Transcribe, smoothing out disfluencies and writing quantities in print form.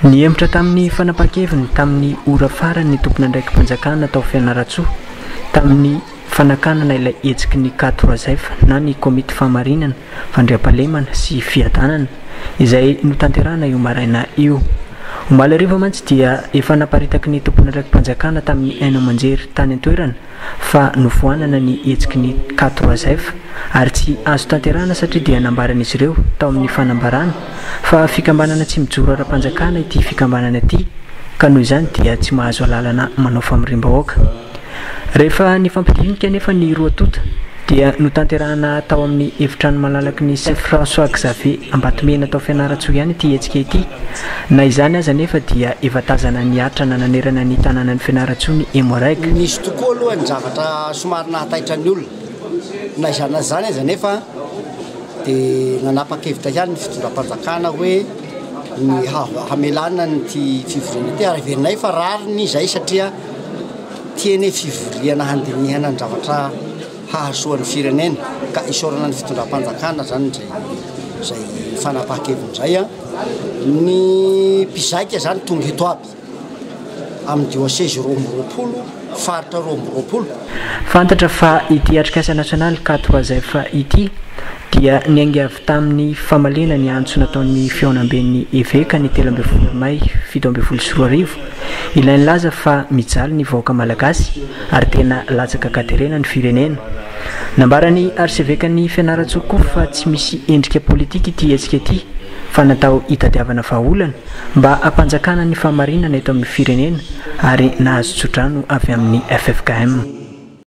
Nihemotra tamin'ny fanapahan-keviny tamin'ny ora farany ny tompon'andraiki-panjakana tao Fianarantsoa tamin'ny fanakanana ilay hetsiky ny K3F na ny Komity Fahamarinana, Fandriampahalemana sy Fiadanana izay notanterahana io maraina io. Omaly hariva mantsy dia efa naparitaky ny tompon'andraiki-panjakana tamin'ny haino aman-jery tany an-toerana fa nofoanana ny hetsiky ny K3F ary tsy azo tanterahana satria dia nambaran'izy ireo tao amin'ny fanambarana fa fikambanana tsy mijoro ara-panjakana ity fikambanana ity ka noho izany dia tsy mahazo alalana manao famoriam-bahoaka. Rehefa nifampidinika anefa ny roa tonta dia notanterahana tao amin'ny efitrano malalaky ny Saint François Xavier Ambatomena tao Fianarantsoa ihany ity hetsika ity. Na izany aza anefa dia efa tazana niatrana nanerana ny tanànan'i Fianarantsoa ny Emmo-Reg. Nisy tokoa aloha ny zavatra somary nahataitra ny olona. Na izany na izany aza anefa dia nanapa-kevitra ihany ny fitondram-panjakana hoe ny hamelana an'ity fivoriana ity ary heverinay fa rariny izay satria ity anie fivoriana handinihana ny zavatra hahasoa ny firenena ka isaorana ny fitondram-panjakana zany izay izay fanapahan-keviny izay a. Ny mpizaika zany tonga eto aby amin'ny diosezy 22, faritra 22. Fantatra fa ity atrikasa nasionaly K3F ity dia niainga avy tamin'ny famaliana ny antso nataon'ny fihaonamben'ny eveka ny 13 may 2017, ilay nilaza fa mijaly ny vahoaka malagasy ary tena latsaka an-katerena ny firenena. Nambaran'ny arsevekan'i Fianarantsoa koa fa tsy misy endrika politika ity hetsika ity fa natao hitadiavana vahaolana mba hampanjakana ny fahamarinana eto amin'ny firenena ary nahazo tsodrano avy amin'ny ffkm.